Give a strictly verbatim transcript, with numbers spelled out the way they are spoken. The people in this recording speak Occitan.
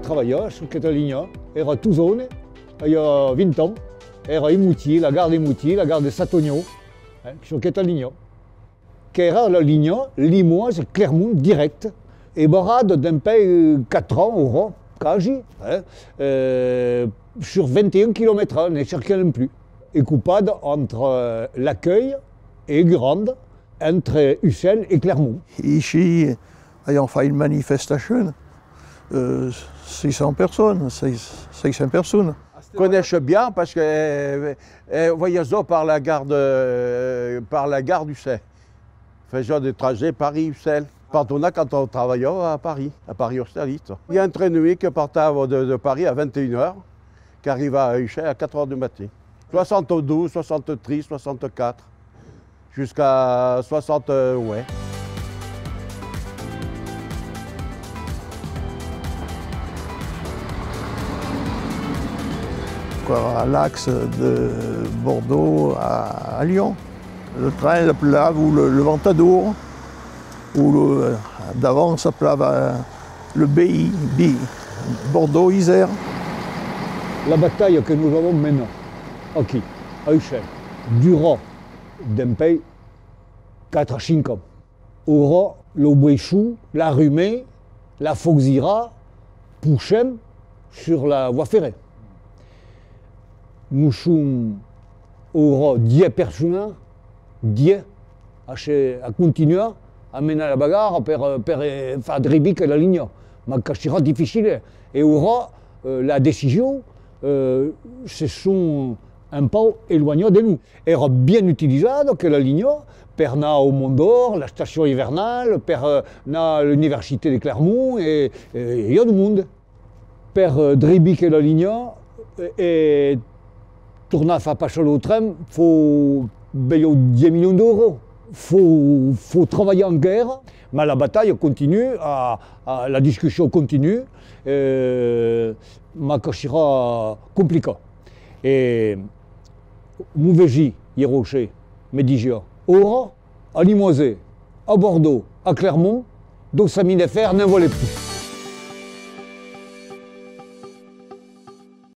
Trabalhava sus questa linha, èra tot jòune, aviá vint ans, èra a Moutier, la gara de Moutier, la gara de Satonhau, eh, sus questa linha. Qu'èra la linha Limoges-Clermont dirècta, e barrada dempuèi quatre ans, aura, quasi, eh, eh, sus vint e un quilomètres, ne cerquèm plus. E copada entre, eh, Lacuèi e Gurande, entre Ussèl e Clermont. Aicí, avián fait una manifestacion, eh, seis cents personas, seis, seis cents personas. Coneish bien parce que, eh, eh, voyagea per la gara de, per la gara d'Ussèl. Fasiá de trajet Paris-Ussèl. Per tornar quand on trabalhava a Paris, a Paris-Austerlitz. I a un tren de nuit que partava de, de Paris a vint e una oras, qu'arribava a Ussèl a quatre heures du matin. Soixante-douze, soixante-treize, soixante-quatre, jusqu'à soixante-huit. Quoi, à l'axe de Bordeaux à, à Lyon. Le train l'appelava le, le Ventador, o le, d'avant s'appelava le B I, B I, Bordeaux-Isère. La batalha que nos avons menada aquí, a Ussèl, dura dempuèi quatre a cinc ans. Aura, lo boisson, la rumèr, la fauxira, possèm sus la voie ferrée. Nos som aura dietz personas, dietz, a se, a continuar a menar la bagarra per, per, eh, far drivir quela linha, mas que serà dificile. E aura, eh, la decision, eh, se son un pauc eluenhadas de nos. Èra bien utilizada quela linha per anar au Mont d'Or, la stacion ivernala, per, eh, anar a l'Université de Clermont e, e i a du monde. Per, eh, drivir quela linha, eh, e tornar far passar lo tren, fau belhòu dietz milions d'euros. Fau, fau trabalhar enquèra, mas la batalha continua, a, a, la discussion continua, eh, mas que serà complicat. E mon vesin, ièr au ser, me disiá: aura, a Limoges, a Bordeaux, a Clermont, dau chemin de fer ne'n vòlen plus.